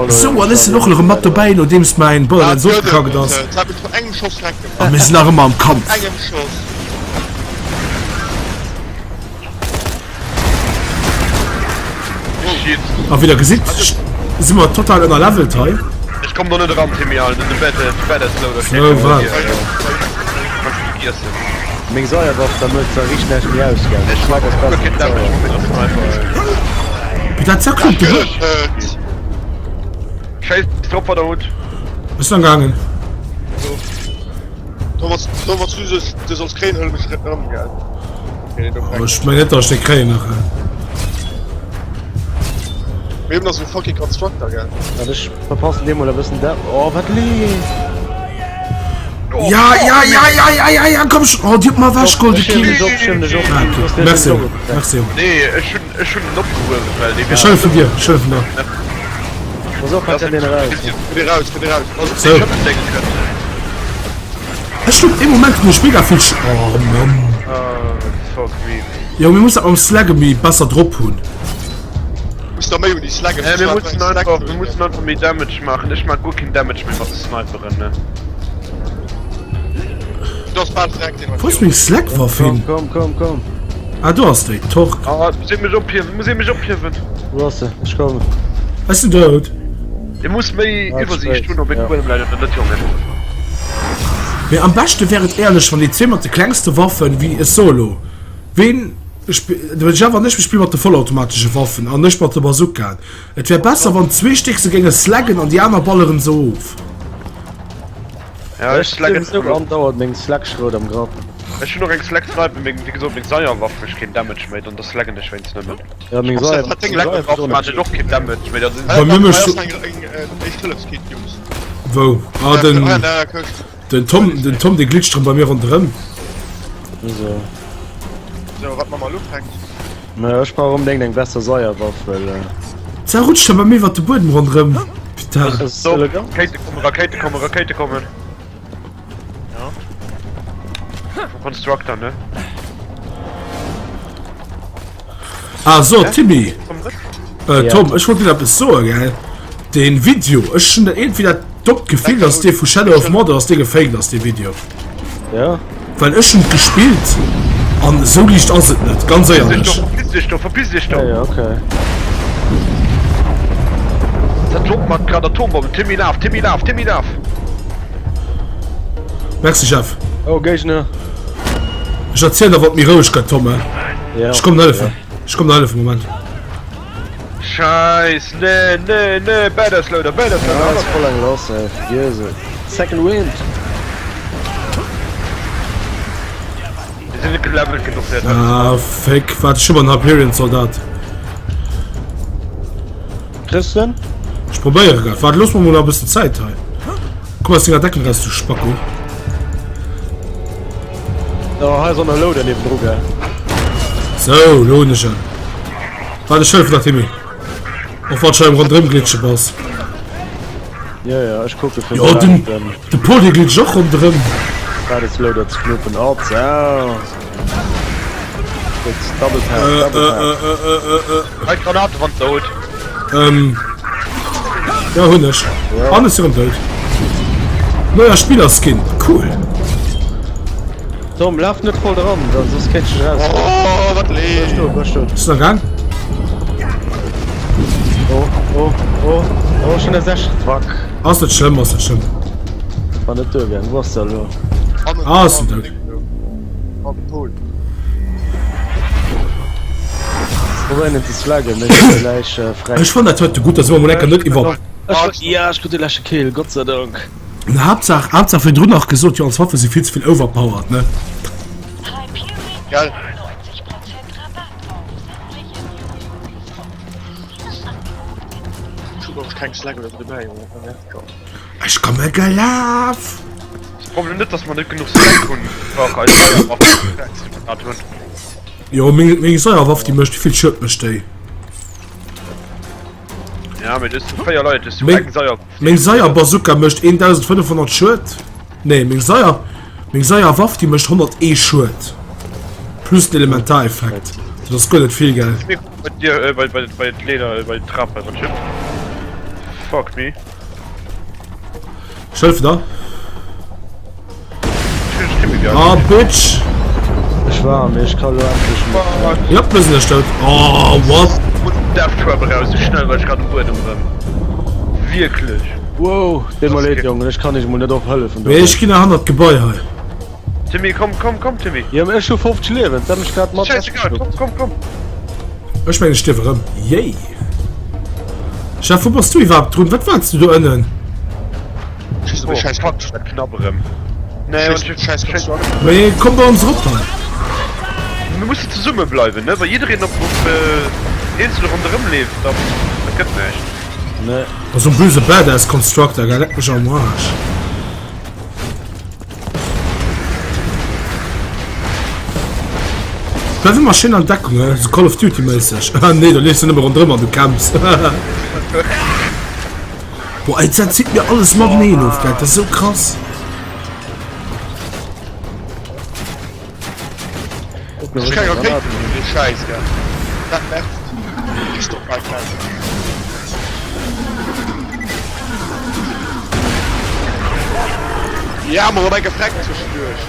Sou, an ech sinn och erëm mat dobäi, nodeems mäin Borderlands ofgekackt ass. A mir sinn nach ëmmer am Kampf. A wéi der gesitt, si mer total ënnerlevelt hei. Ech komm do net eran, Timmy, al, den Badass Loader steet So, wat? Vergiessen. Meng Saierwaff, da mëscht zwar riicht näischt méi aus, gell? Ech Schlag ass besser guer wéi keen Damage Sauer. mat menger Sniper. Wéi dat Zacklump do huet. Schéisst drop wat der hutt. Ech sinn gaangen. Thomas, Thomas, du sollst, du sollst kréien, hëll mech erëm, gell? Oh, ech meng net, dass ech dee kréien nach. Mir hunn ass e fucking Constructor, gell? Wat ech verpassen dir mol e bëssen dat. Oh, wat leeft? Ja, ja, ja, ja, ja, ja, ja, komm schon. Oh, déi huet mer ewechgeholl, de Ech hiewen Kill. dech op, ech hiewen dech op. Ah, okay. Du hast Merci, den Junge. Merci, Junge. Nee, ech hunn, ech hunn en opgehuewen, well dee Ech hëllefen dir, ech hëllefen der. Pass op, hei kënnt een eraus. Geh raus, geh raus. Also, So. dee Schëppendénge kënnt. Ech hunn ee Moment hunn ech mega vill Sch Oh, Mann. Oh, fuck me. Jo, mir mussen dat mam Slagge méi besser drop hunn. Muss da méi un déi Slagge. Äh, mir mussen einfach, mir mussen einfach méi Damage maachen. Ech maach guer keen Damage méi mat de Sniperen, ne. Du ass bal verreckt, deen Wou ass meng Slagwaff hin? Komm, komm, komm, komm. Ah, do ass déi. Torque. Ah, muss ee mech ophiewen, muss ee mech ophiewen. Wou ass se? Ech kommen. Ech sinn dout. Dir musst méi Ah, Iwwersiicht spéit, hunn, ob een ja. um Buedem läit oder net, Jongen. Mee am beschte wär et éierlech, wann déi zwee mat de klengste Waffen, wéi e Solo, ween de Jeff an ech, mir spille mat de vollautomatesche Waffen an ech mat de Bazookaen. Et wär besser, wann zwee Stéck se géinge slaggen an déi aner balleren se of. Ja, ech slaggen Ech hunn andauernd meng Slagschrout am Grapp. Ech hunn och eng Slag Sniper, mee wéi gesot, meng Seierwaff mécht keen Damage méi, dann da slaggen ech wéinst nëmmen. Ja, meng Seier. Slag Waff mat ech och keen Damage méi, dann sinn Bei mir mécht. Wou? Ah, den. Den Tom, den Tom, dee glitscht rëm bei mir ronderëm. So. So, wat man mal ufänkt. Na, ech brauch onbedéngt eng besser Seierwaff, well. Äh... Za rutscht bei mir iwwer de Buedem ronderëm. Putain. Das ist So, elegant. Rakéite kommen, Rakéite kommen, Rakéite kommen. Ja. Vum Constructor, ne? Ah so, Timmy. Äh, Ja. Tom, ech wollt dir eppes soen, gell? Den Video, ech hunn irgendwie dat dommt Gefill, dass dee vu Shadow of Mordor, dass dee gefaked ass, dee Video. Ja. Well ech hunn gespillt an esou liicht ass et net, ganz éierlech. Verpiss dech do, verpiss dech do! Ja, ja, okay. Dat droppt mat grad Atombomben. Timmy, laf, Timmy, laf, Timmy, laf! Merci, Jeff. Oh, Géigner. Ech erzielen der, wann et méi roueg gëtt, Tom, he? Ja. Ech kommen hëllefen. Ech kommen der hëllefen, Moment. Scheiss, nee, nee, nee, Badass Loader, Badass Loader, Ja, ass voll eng lass, ey. Vergiess et. Second Wind! Mir sinn net gelevelt genuch fir dat. Ah, fuck. Waart, ech hu mer en Hyperion-Soldat. Kriss de en? Ech probéiere grad. Waart, looss mer mol nach e bëssen Zäit hei. Komm aus denger Deckung raus, du Spacko. Oh, hei ass och nach Loader niewendru, gell? Sou, lo hunn ech en. Waart, ech hëllefen der, Timmy. Och wann s du hei um ronderëm glitsche bass. Ja, ja, ech kucke fir Jo, den, de Paul, dee glitscht och ronderëm. Gratis Loader ze knuppen. Oh, zau. Gutt, Double Tap, Double Tap. Äh, äh, äh, äh, äh. Hei Granate wann dout. Ähm. Ja, hunn ech. An ech sinn erëm dout. Neuer Spillerskin, cool. Tom, laf net voll dran, dann soss kéint ech raus. Oh, wat leeft? Basch do, basch do. Bist du nach gaang? Oh, oh, oh, oh, schon der sech. Fuck. Ass net schlëmm, ass net schlëmm. War net duergaang. Wou ass der elo? Ah, ass en dout. Probéieren en ze slaggen, mécht e gläich frei. Ech fannen dat heite gutt, da si mer mol enker net iwwer. Ja, ech krut de leschte Kill, Gott sei Dank. An Haaptsaach, Haaptsaach virdrun nach gesot, jo ons Waffe si vill ze vill overpowered, ne? Gell? Ech hu och keng Slag oder sou dobäi, Junge, dat nervt scho. Ech komme gelaf! Ass Problem net dass mer net genuch Slag hunn, einfach eis Feierwaffen hunn. Jo, meng, meng Seierwaff, déi mécht, wéi vill Schued mécht déi? Ja, mee du hues 4 Leit, du hues Meng, eng Seierwaff. meng Seierbazooka mécht 1500 Schued. Nee, meng Seier. Meng seier Waff déi mécht 101 Schued. Plus den Elementareffekt. Dat ass guer net vill, gell? Bei dir, äh, bei, bei, bei d'Leeder, äh, bei d'Trap, bei Schiff. Fuck me. Ech hëllefen der. Ah, Bitch! Ech war, mee ech ka lo endlech mat. Jop, mir sinn ech dout. Oh, what? Death Trap eraus, sou schnell war ech grad um Buedem rëm. Wierklech. Wow, deet mer leed, Jongen, ech kann iech mol net och hëllefen Mee ech ginn nach hannert d'Gebai hei. Timmy, komm, komm, komm, Timmy. Jo, mee ech hu 50 Liewen, dat mech grad mat Scheißegal, komm, komm, komm. Ech mengen, ech stierf erëm. Yay! Jeff, wou bass du iwwerhaapt drun? Wat waars du do ënnen? Oh, fuck, dat knapp erëm. Nee, und ich, Scheiß Mee komm bei ons erop hei. Mir mussen zesumme bleiwen, ne? Wa jiddereen op, op äh, eenzel ronderëm leeft, dann dat gëtt näischt. Nee. Oh, so ein böse Badass Constructor, gell? Leck mech am Arsch. Bleif ëmmer schéin an Deckung, eh? So Call of Duty méisseg. Ah nee, da leefs du nëmme ronderëm an du camps. Boah, ey, dat zitt mir alles mateneen of, gell? Dat ass sou krass. Ech keng Rakéiten hunn, dee Schäiss, gell. Dat nervt. Ist doch mal klar. Ja, mol op eng gefreckt zwischendurch.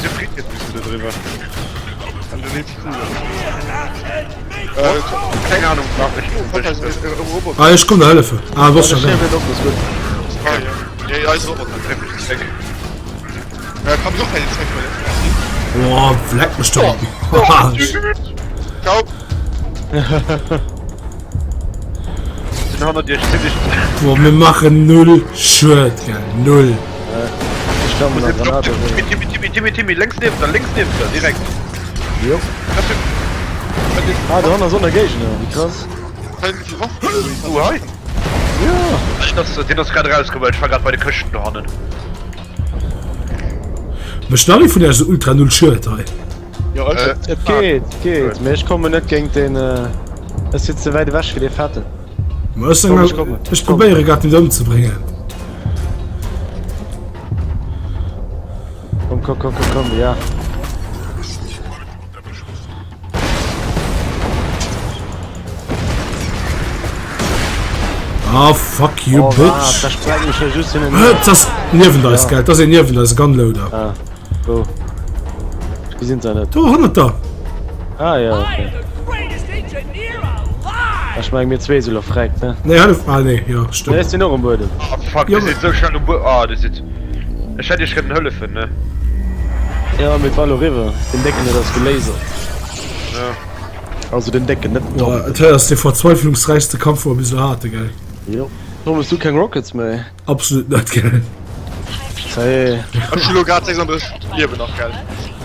Wieso friert jetzt bist du da drüber? An du nimmst die Kugel. Äh, Keine Ahnung, frag mich nicht. Ah, ech komm der hëllefen. Ah, du bass schon da. Ja, ja, ist Roboter. Boah, leck mech doch am Arsch. Ciao. Sinn hannert iech zimmlech. Boah, mir machen null Schued, gell, null. Ech kann mir Granate holen. Timmy, Timmy, Timmy, Timmy, lenks nieft der, links nieft der, direkt. Jo. Ah, do hanner ass och nach e Géigner, wéi krass. Oh, hei. Jo. Deen ass grad erauskomm, well ech war grad bei de Këschten dohannen. Mécht nach ee vun iech esou ultra null Schued hei? Jo, et et geet, et geet, mee ech kommen net géint deen, ech sinn ze wäit ewech fir dee fetten. Ma ech seng, ech probéiere grad deen ëmzebréngen. Komm, komm, komm, komm, komm, ja. Ah, fuck you, oh, bitch. Da sprengt mich ja just in den Das ass niewent eis, gell? Das ass een niewent eis, Gunloader. Ah, wo? Ech gesinn se net. Do, hannert der. Ah, ja, okay. Ech meng, mir zwee si lo freckt, ne? Nee, hëllef. Ah, nee, jo, stimmt. Nee, ech sinn och um Buedem. Ah, fuck, Jo, dir sidd sou schnell um Buedem. Ah, dir sidd. Ech hätt iech kënnen hëllefen, ne? Ja, mee et war lo riwwer. Den Décken huet eis gelasert. Ja. Also den Décken, net den Tom. Boah, et hei ass dee verzweiflungsräichste Kampf, wou mer bis elo hate, gell? Jo. Tom, hues du keng Rockets méi? Absolut net, gell? Zäi. Ech hu lo grad 36 Liewen nach, gell?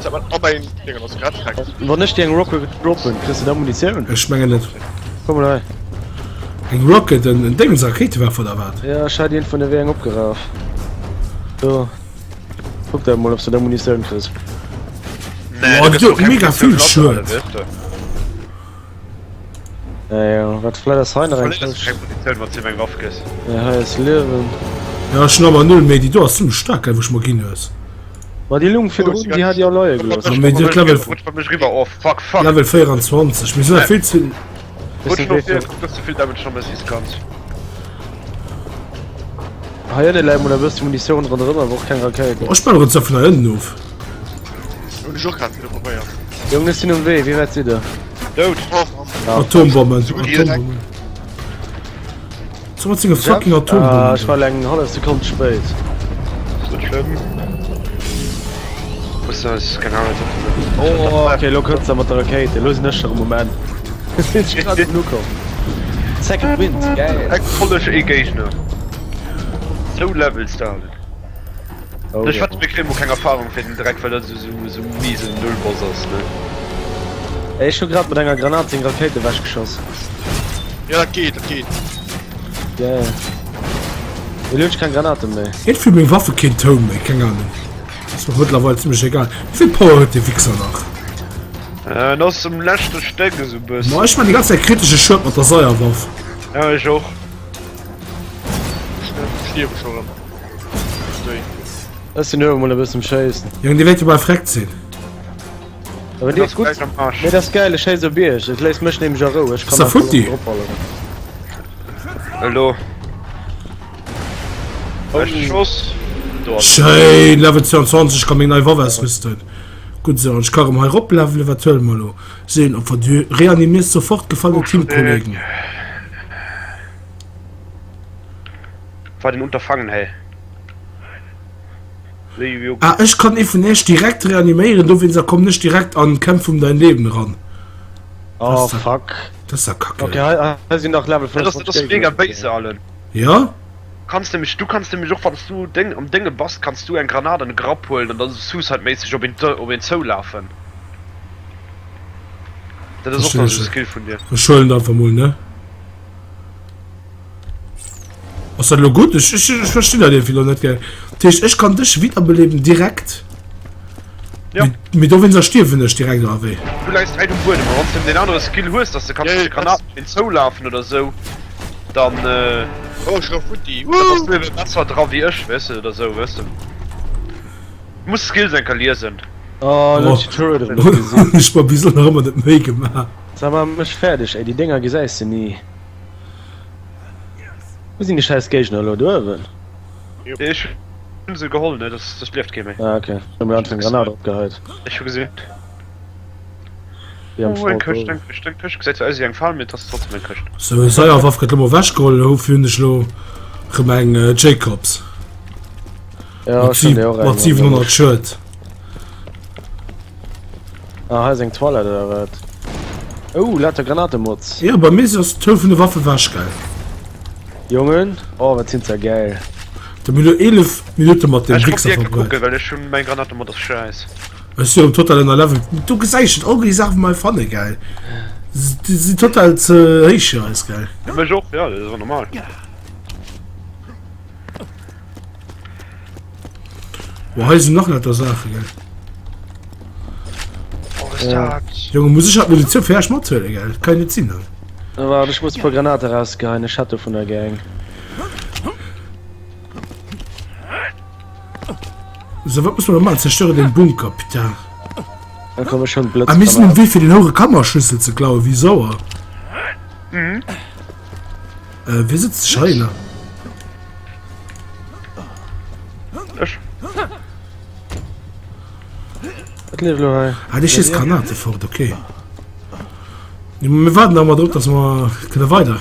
Dat mat op eng Déngen ass grad freckt. Wann ech dir eng Rocket droppen, kriss du da Munitioun? Ech mengen net. Komm mol hei. Eng Rocket, en Déngens, Rakéitewerfer oder wat? Ja, ech hat iergendwou ewéi eng opgeraf. Do. Kuck da mol, ob s du da Munitioun kriss. Nee, Boah, du déi gëss huet keng mega Munitioun vill lass, Schued. Alter, weess de. Ja, ja, wat vläit ass hei nach eng Verléiers du Këscht. keng Munitioun, wann s du him eng Waff gëss. Ja, hei ass Liewen. Ja, ech hunn awer null méi. Déi do ass zimmlech staark, gell, wou ech mer ginn hues. Ma déi lung virdrun, déi hat jo leie gelooss. Ja, mee déi huet Level, Rutsch bei mech riwwer, oh fuck, fuck. Level 24. Mir sinn awer vill ze. Rutsch no vir, kuck dass du vill Damage noch méchs kanns. Hei ënne läit mol e bësse Munitioun ronderëm, awer och keng Rakéiten. Ech balleren zwar vun hei ënnen of. Hunn ech och grad wieder probéiert. Jongen, ech sinn um Wee, wéi wäit sidd der? Dout. Atombommen, Atombommen. So mat senge fucking Atombommen. Ah, ech war eng hallef Sekonn ze spéit. Ass net schlëmm. Muss eis keng Ahnung Oh, okay, lo kënns de mat der Rakéit. Lo sinn ech erëm um Enn. Sinn ech grad erëm ukomm. Second Wind, geil. Eng Folleg ee Géigner. Sou Levels da. Oh, Ech ja. schwätze mir kréie mol keng Erfahrung fir den Dreck, well dat esou esou miesen Nullboss ass, ne? Ey, ech hu grad mat enger Granat seng Rakéit ewech geschoss. Ja, dat geet, dat geet. Geil. Mee lo hunn ech keng Granaten méi. Iergendwéi hu meng Waffe keen Toun méi, keng Ahnung. Ass mer mëttlerweil zimmlech egal. Wéivill Power huet dee Wichser nach? En ass um leschte Stéck esou bëssen. Ma ech man déi ganz Zäit kritesche Schued mat der Seierwaff. Ja, ech och. Ech stierwe scho rëm. Ech sinn uewe mol e bëssen um Schéissen. Jong, dir wäert jo bal vreckt sinn. Aber dir gutt. Nee, dat ass geil, ech schéiss op Iech. Et léisst mech nämlech a Rou. Ech kann Ass der futti? dropballeren. Elo. Leschte Schoss. Do ass Schéin, Level 22, ech ka meng nei Waff ausrüsten. Gutt esou, an ech ka rëm hei eroplevelen. Wat huele mer elo? Seelenopfer, du reanimierst sofort gefallene Teamkollegen. War den Unterfangen, hey. Ah, ech kann ee vun iech direkt reaniméieren, dowéinst kommen ech direkt an Kämpf um dein Leben eran. Oh fuck. Das ist ja kacke. Okay, hei, hei sinn nach Level 25. Das ist mega béise allen. Ja? Kannst nämlich, du kannst nämlich och wann du Ding am Dinge bass, kannst du eng Granat an de Grapp huelen an dann suicide-méisseg op een op een zoulafen. Dat ass och nach esou Skill vun dir. Ech huelen einfach mol, ne? Ass dat elo gutt? Ech, ech, ech verstinn dat iergendwéi elo net, gell. Dat heescht, ech kann dech wiederbeleben direkt. Ja. Mee, mee dowéinster stierwen ech direkt, oder wéi? Du läis direkt um Buedem, a wann s de deen anere Skill hues, dass de kanns Ja, mat de Granaten op een zoulafen oder esou, dann, äh, Oh, ech gouf futti. da bass du ebe besser dra wéi ech, weess de, oder esou, weess de. Du muss d'Skills eng Kéier liesen. Oh, lo Oh. hunn ech déi Turret erëm net gesinn. Ech mer bis elo nach ëmmer net Méi gemaach. Sag mal, mech fäerdeg, ey, déi Dénger gesäis de ni. Wou sinn déi schäiss Géigner elo? Do uewen? Ech hunn se geholl, ne, das, das lieft kee méi. Ah, okay. Ech hunn mir einfach eng Granat opgeheit. Ech hu gesinn. Déi am Oh, eng Vault Këscht, uewen. eng Këscht, eng Këscht. Gesäit zwar aus wéi eng Fal, mee et ass trotzdem eng Këscht. Sou, Seierwaff gëtt lo mol ewechgeholl. Elo hunn ech elo rëm eng Jacobs. Ja, Mat ech hunn déi och eng. mat 700 Schued. Ah, hei ass eng Toilette oder wat? Oh, lauter Granatemods. Jo, bei mir ass d'Tour vun de Waffe wech, gell? Jongen, oh, wat sinn ze geil. Da mir lo 11 Minutte mat dem Ech komm Wichser direkt verbruet. kucken, well ech hunn mäin Granatemod ass schäiss. Ech si erëm total ënnerlevelt. Du gesäis et, all déi Saachen, wou mer hei fanne, gell? Déi sinn total ze héich fir eis, gell? Fir mech och, jo, dat ass och normal. Boah, hei sinn nach lauter Saachen, gell? Oh, was dat? Junge, muss ich halt Munition fir Äech mathuelen, gell? Kann jo net sinn, ne? Waart, ech muss e puer Granate rausgeheien, ech hat do vun der Gang. So, wat muss man da machen? Zerstöre den Bunker, putain. Da komm ech schon Ah, mir sinn um Blëtzgranat. Wee fir den houre Kammerschlüssel ze klauen, wéi sauer. Mhm. Äh, wie sitzt sech hei nach? Ech. Wat leeft lo hei? Ah, déi schießt Granate fort, okay. Ja, mir warten da mal drop, dass wir kënne weider.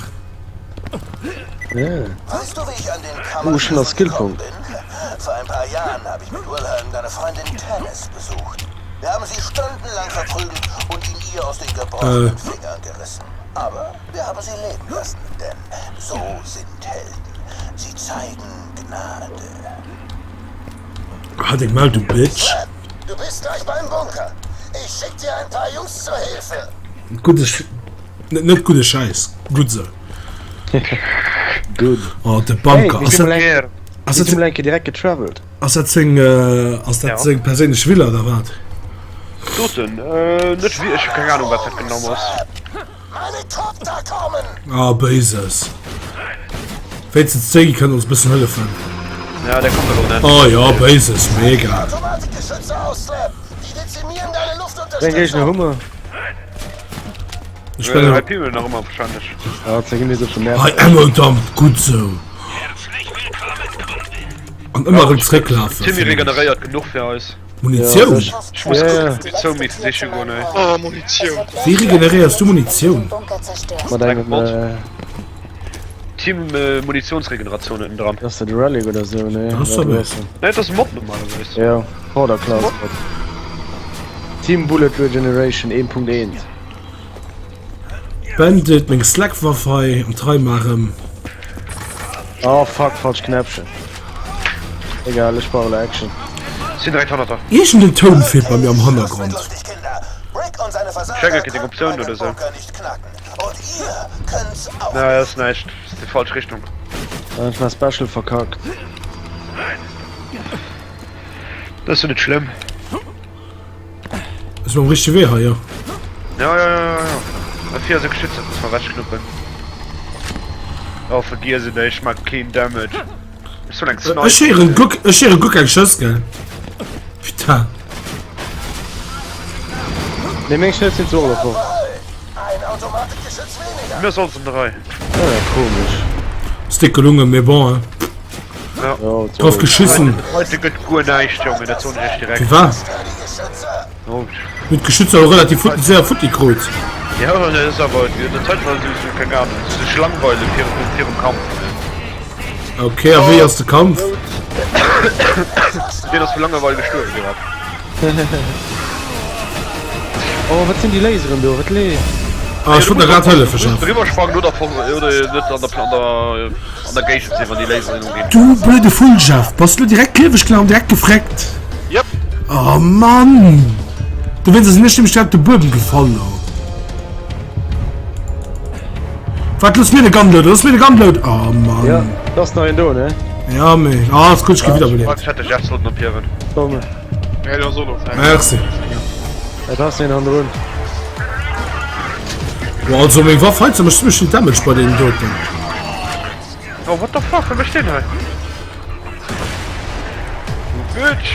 Ja. Weißt du, wie ich an den Oh, schon das Kammerschlüssel Skillpunkt. gekommen bin? Vor ein paar Jahren habe ich mit Wilhelm deine Freundin Tannis besucht. Wir haben sie stundenlang verprügelt und ihn ihr aus den gebrochenen Äh. Fingern gerissen. Aber wir haben sie leben lassen, denn so sind Helden. Sie zeigen Gnade. Halt deng Maul, du Bitch. Du bist gleich beim Bunker. Ich schick dir ein paar Jungs zur Hilfe. Gudde Sch net, net gudde Scheiß. Gutt sou. Good. Oh, de Bunker. Hey, Ass dat, Här. ass Ass dat, dat direkt getravelt? ass dat seng, äh, ass dat Ja. seng perséinlech Villa oder wat? Doten, äh, net wéi, ech hu keng Ahnung, wat dat genau ass. Ah, Béises. Wéinstens déi kënnen ons bëssen hëllefen. Ja, der kommt elo net. Oh ja, Béises, mega. Wéi eng Géigner hu mer? Ech Äh, menge hei pimmel nach ëmmer wahrscheinlech. Ah, ze ginn mir sou op de Nerven. Hei, Ammo Dump, gutt sou. An ëmmer erëm zrécklafen. Timmy regeneréiert genuch fir eis. Munitioun? Ech muss kucken Munitioun méi ze siche goen ey. Oh, Munitioun. Wéi regeneréiers du Munitioun? Mat engem äh, Team Munitionsregeneratioun ënnen dran. Ass dat Relic oder sou? Nee, Das wat ass ass dat? Nee, dat ass Mod normalerweis. Jo, Hoarder Class Mod. Team Bullet Regeneration 1.1. Bandit, meng Slackwaff hei an d'Rei mar erëm. Oh fuck, falscht Knäppchen. Egal, ech brauch elo Action. Sinn direkt hannert der. Iergend en Toun feelt bei mir am Hannergrond. Schengen kritt eng Optioun oder sou. Na, ass näischt, ass déi falsch Richtung. Ech hu mäi Special verkackt. Dat ass jo net schlëmm. Ass mam richtege Wee hei, jo. Ja, ja, ja, ja, ja. Hei vir ass e Geschütz, dat muss mer ewechknuppen. Oh, vergiess et, ey, ech maa keen Damage. Ech soll eng Sniper. Ech héieren guer, ech héiere guer keng Schëss, gell? Putain. Nee, meng Schëss sinn zwar och elo fort. Ein Automatikgeschütz weniger. Mir ass alles an der Rei. Ah ja, komesch. Ass déck gelungen, mee bon, hein. Ja. Ja, Drauf geschissen. Heute gëtt guer näischt, Jongen, dat soen ech iech direkt. Firwat? Die Geschütze. Hun d'Geschützer och relativ futti séier futti krut. Jo dat ass awer dat heiten ass esou keng Ahnung sech langweile virum Kampf ne. Ok a wéi ass de Kampf? Deen ass vu Langeweil gestuerwen grad. Oh wat sinn déi Laseren do, wat leeft? Ah ech wollt der grad hëllefen Jeff. Driwwer sprangen oder oder net an der an der an der Géigend sinn wann déi Laseren uginn. Du blöde Vull Jeff, bass du direkt lieweg gelaf an direkt gefreckt? Yep. Oh Mann! Dowéinst sinn ech nämlech direkt op de Buedem gefall lo. Wat, looss mir de Gunloader, looss mir de Gunloader! Oh Mann. Ja, da ass nach een do, ne? Ja, mee, ah, ass gutt, ech gi wiederbelebt. Ech hätt de Jeff sollten ophiewen. Komm. Nee, da soll och. Merci. Et ass een hannendrun. Boah, also meng Waff hei mécht zimmlech vill Damage bei deenen doten. Oh, what the fuck, wat mécht deen hei? Du Bitch!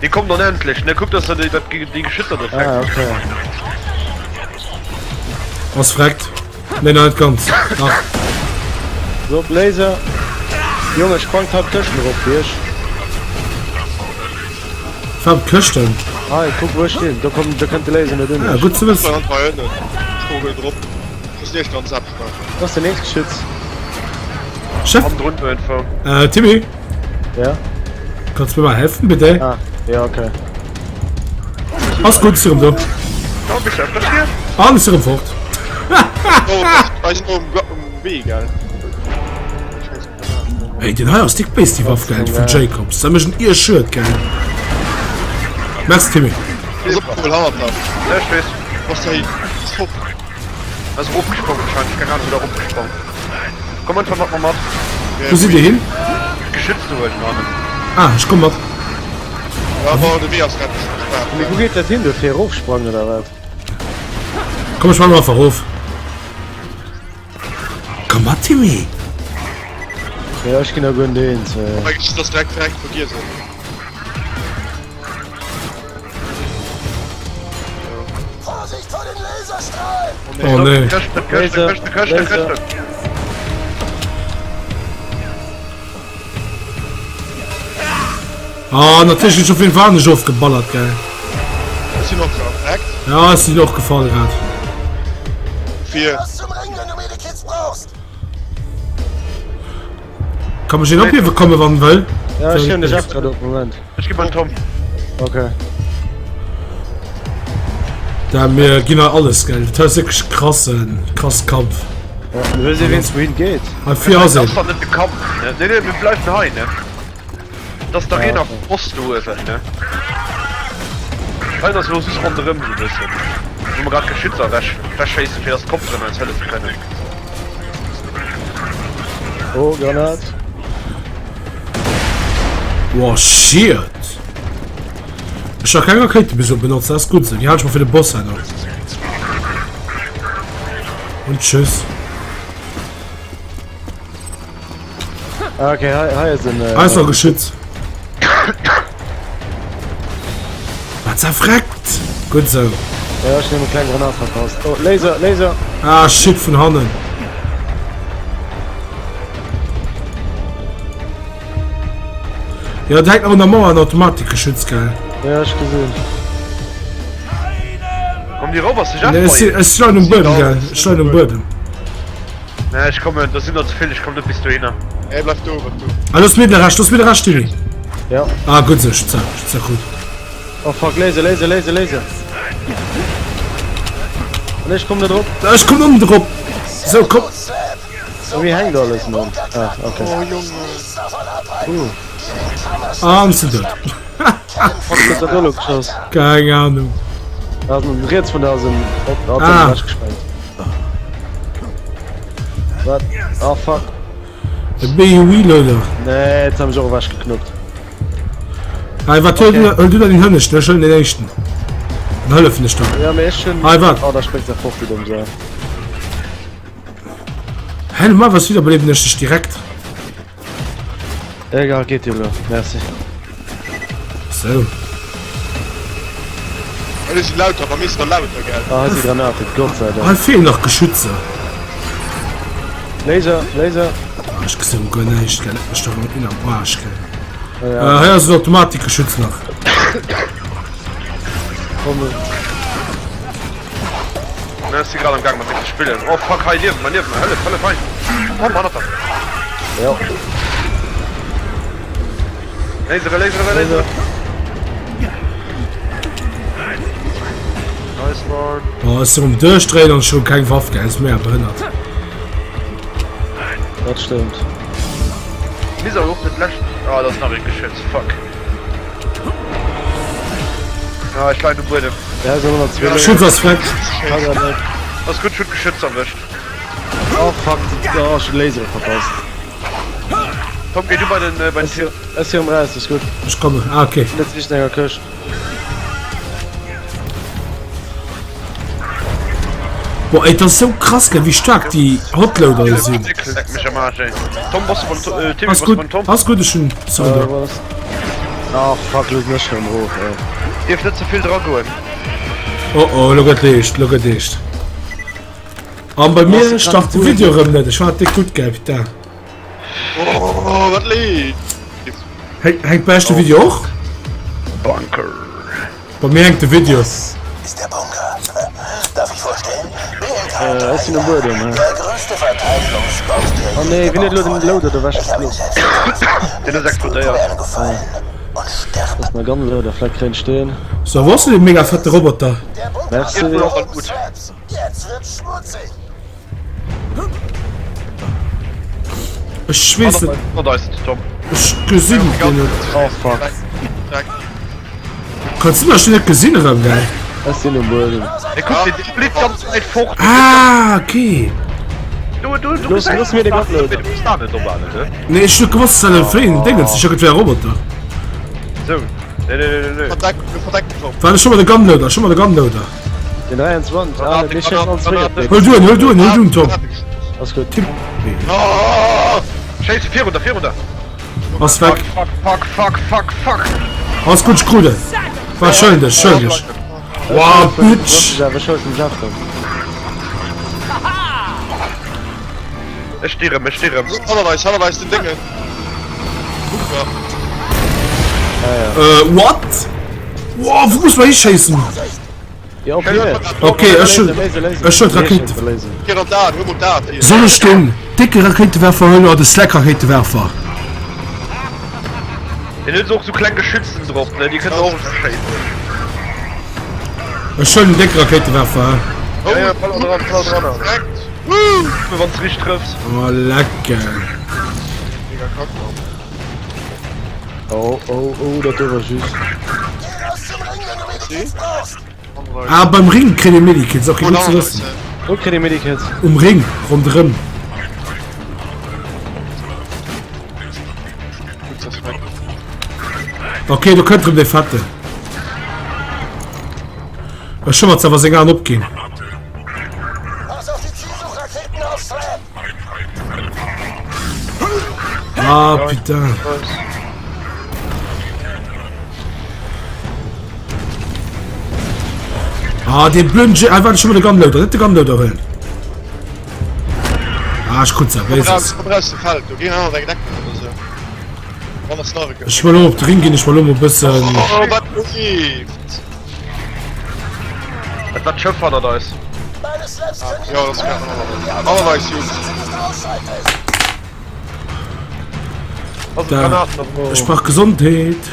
Déi kommt onendlech, ne? Kuck, dass der déi, dat, déi Geschützer do Ah, fänkt. okay. Ass freckt. Nee, nach net ganz. Nach. So, Laser. Junge, sprangt hei op d'Këschten erop, wéi ech. Wat op d'Këschten? Hei, kuck wou ech stinn. Do kommt, do kënnt de Laser net un Ah, mech. gutt ze wëssen. Hei ënnen. Vogel drop. Muss nicht ganz abschneiden. Dat ass den nächste Geschütz. Chef, Komm drunter einfach. äh, Timmy, Ja? kannst du mir mal helfen, bitte? Ah, ja, okay. Ass gutt, ist erëm do. Da bist du öfters hier? An ist erëm fort. Oh, da ist um, um Wee, gell? Scheiße. Ey, den hei ass dick béis, déi Waff, gell, vun Jacobs. Da mécht en ier Schued, gell. Merci, Timmy. Pass op, Vogel hannert der. Ja, ich weiß. Was da hin? Ist fort. Ass erofgesprongen anscheinend. Ich keine Ahnung, wieder erofgesprongen. Komm einfach mat mer mat. Wou sidd Dir hin? Geschütz ze huelen hannen. Ah, ech komm mat. Ja, aber de Wee ass grad gespaart. Mee wou geet dat hin do? Fir erofsprangen oder wat? Komm, ech sprangen einfach erof. Komm mat, Timmy. Ja, ech ginn da guer net eens. Mein Geschütz ass direkt direkt vergiess. Vorsicht vor den Laserstrahlen! Oh nee. Këschten, Këschten, Këschten, Këschten, Këschten. Ah, natierlech ginn ech op jeden Fall nicht ofgeballert, gell. Ech sinn och perfekt. Ja, ech sinn och gefall grad. Fir. Los zum Ring, wenn du Medikits brauchst! Kann mech een ophiewe komme wann wëll? Ja, ech hiewen de Jeff grad op, Moment. Ech gi beim Tom. Okay. Da mir ginn hei alles gell. Dat ass wierklech krassen krasse Kampf. Ja, mir wësse wéinst wouhin geet. Hei vir ass een. Das war net de Kampf, ne? Nee, nee, mir bleiwen hei, ne? Das ist d'Arena vum Boss do uewen, ne? Hei ass elo just ronderëm sou e bëssen. Wou mer grad Geschützer ewech wechschéissen, fir dass d'Kopteren eis hëllefe kënnen. Oh, Granat. Wow, shit. Ech ha keng Rakéite bis elo benotzt, dat ass gutt esou. Déi halen ech mer fir de Boss herno. Und tschüss. Ah, okay, hei, hei ass en. Äh, Hei ass nach e Geschütz. Wat zerfreckt! Gutt esou. Ja, ech hunn eng kleng Granat verpasst. Oh, Laser, Laser! Ah, shit, vun hannen. Ja, da hängt nach un der Mauer en Automatikgeschütz, gell? Ja, ech gesinn. Komm, déi Roboter sech Nee, ech sinn, ech leien um Buedem, gell? Ech leien um Buedem. Nee, ech kommen, da sinn der ze vill, ech komm net bis dohinner. Ey, bleif do, bleif do. Ah, looss mir de Rescht, looss mir de Rescht, Timmy. Ja. Ah, gutt esou, ech zer, ech krut. Oh fuck, Laser, Laser, Laser, Laser. An ech komm net drop. Ech komm och net drop. Sou, komm. Oh, wéi hänkt alles, Mann? Ah, okay. Oh, Junge. Uh. Ah, an sinn dout. Fuck, huet dat do elo geschoss? Keng Ahnung. Da ass en riets vun der ass en op hat Ah. en ewech gesprengt. Wat? Ah fuck. E BUI-Loader. Nee, jetzt haben ech och ewech geknuppt. Hei, wat huel du, huel du da den hënneschten, ech huelen den éischten. Dann hëllefen ech der. Ja, mee ech hunn. Hei, wat? Oh, da spréngt se fort, déi domm Sau. Hä, normalerweis wiederbeleben ech dech direkt. Egal, geet jo elo. Merci. Sou. Elo si lauter, bei mir si der lauter, gell? Ah, hei si Granaten, Gott sei Dank. Hei feelen nach Geschützer. Laser, Laser. Ah, ech gesinn guer näischt, gell? Leck mech doch am am Arsch, gell? Ja. Äh, hei ass en Automatikgeschütz nach. Komm. Ne, ech si grad am Gaang mat deem ze spillen. Oh fuck, hei liewen mer, liewen mer, hëllef, hëllef, hei! Komm, hannert der! Ja. Lasere, Lasere, Lasere! Nice one. Oh, ech sinn um Duerchdréien an ech hunn keng Waff, gell? Ass mega behënnert. Dat stëmmt. Mir awer och dat lescht. Ah, dat ass nach ee Geschütz, fuck. Ah, ech leien um Buedem. Ja, se 102. Schütz ass weg. Ass gutt, ech hunn d'Geschütz erwëscht. Oh fuck, oh, ech hunn Lasere verpasst. Tom, géi du bei den, bei den Tier. Ech si um raus, ass gutt. Ech kommen. Ah, okay. Net zwischen enger Këscht. Boah, ey, das ist so krass, gell, wie stark die Hotloader sind. Leck mech am Arsch, ey. Tom, bass du beim, äh, Timmy, Ass bass du gutt, beim Tom? ass gutt, ech hunn, sorry. Äh, was? Ah, fuck, lo sinn ech rëm erof, ey. Dierf net ze vill dra goen. Oh oh, lo gëtt eescht, lo gëtt eescht. An bei mir start de Video rëm net, ech war déck gutt, gell, putain. Oh, wat leeft? Hänkt bei iech de Video och? Bunker. Bei mir hänkt de Video. Das ist der Bunker. Darf ich vorstellen? BMK Äh, ech sinn um Buedem, hä? Der größte Verteidigungsbau, der Oh je nee, wien huet gebaut elo den wurde. Loader ewech Ich habe ihn geflunn? selbst gebaut. Den ass Jetzt tut explodéiert. mir einen Gefallen und sterb. Lass mal Gunloader vläit kréien steen. So, wou ass denn dee mega fette Roboter? Der Bunker Merci. ist Auch oben, gut. Slabs. Jetzt wird's schmutzig. Ech weess net. Hannert eis, Tom. Ech gesinn deen net. Oh fuck. Kanns du mech net gesinn erëm, gell? Ech sinn um Buedem. Ey, kuck, dee flitt ganz wäit fort. Ah, okay. Du, du, du Looss, looss mir de Gunloader. Du bist da net op alle, ne? Nee, ech hun net gewosst, dass dat e fréien Dingens ass. Ech hat geduecht, et wär e Roboter. Sou. Nee, nee, nee, nee, nee. Verdeck, verdeck, Tom. Waart, ech hu mer de Gunloader, ech hu mer de Gunloader. Den 23, ah, mir schéissen all zwéi op dee. Huel du en, huel du en, huel du en, Tom. Ass gutt. Tim. Oh! Schéiss virun der, virun der. Ass weg. Fuck, fuck, fuck, fuck, fuck. Ass gutt, ech krut en. Waart, ech huelen dech, ech huelen dech. Wow, Bitch. Ech huelen den Jeff dann. Ech stirem, ech stirem. Hannert eis, hannert eis den Déngen. Bunker. Äh, what? Wow, wou muss mer hischéissen? Ja, op hier. Okay, ech hun, ech hun d'Rakéite. Soll ech den décke Rakéitewerfer huelen oder de Slack-Rakéitewerfer? Den huet och sou kleng Geschützen drop, ne? Déi kënnen och schéissen. Ech huelen den décke Rakéitewerfer, hä? Ja, ja, fall dran, fall dran. Wann s richt trëffs. Oh, lecker. Oh, oh, oh, dat do war süß. Ah, beim Ring kritt ee Medikits, okay, gutt ze wëssen. Wou kritt ee Medikits? Um Ring, ronderëm. Okay, do kënnt rëm dee Fetten. Ech hu mat awer seng Aen opginn. Ah, putain. Ah, dee blöden J. Ah, warte, schon mal de Gunloader. Net de Gunloader huelen. Ah, ich krut se. Komm raus, komm raus dem Feld. Du geh an eng Deckung oder so. Wann das nach Ech wëll op de Ring ginn, ech wëll lo bëssen. Oh, wat leeft? Dat war d'Schëff hannert eis. Ja, das kann Hannert eis, Jungs. Also Da. Granaten op. Ech brauch Gesondheet.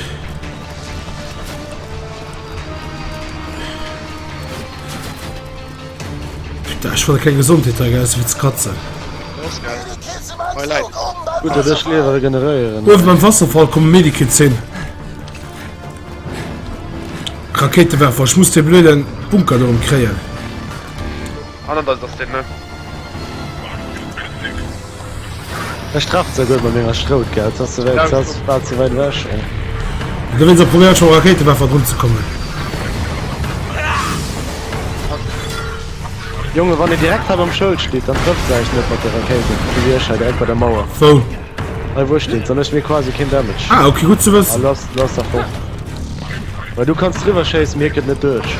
Putain, ech wollt keng Gesondheet hei, gell, fir ze kratzen. Das ist geil. Hei läit. Gutt, datt ech Liewe regeneréieren. Uewen beim Wasserfall kommen Medikits hin. Rakéitewerfer, ech muss dee blöden Bunker do erëm kréien. Hannert eis ass deen, ne? Ech treffen ze guer mat menger Schrout, gell? Et ass ze wäit, et ass bal ze wäit ewech, ey. Dowéinst probéieren ech mam Rakéitewerfer drun ze kommen. Jongen, wann ee direkt hei beim Schëld steet, dann trëfft se eis net mat de Rakéiten, sou wéi ech hei direkt bei der Mauer. Wou? Hei wou ech stinn, da méchs mir quasi keen Damage. Ah ok, gutt ze Ah, wëssen. lass, lass da fort. Well du kanns driwwer schéissen, mee hie kënnt net duerch.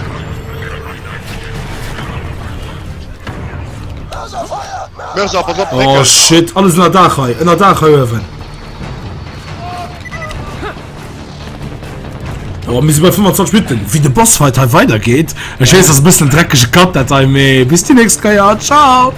Mörser, pass op, Oh Dréckel! shit, alles ënner Daach hei, ënner Daach hei uewen. Oh, mir si bei 25 Minutten. Wéi de Bossfight hei weidergeet. Ech weess, ass e bëssen en dreckege Cut dat hei, mee bis déi nächst Kéier. Ciao!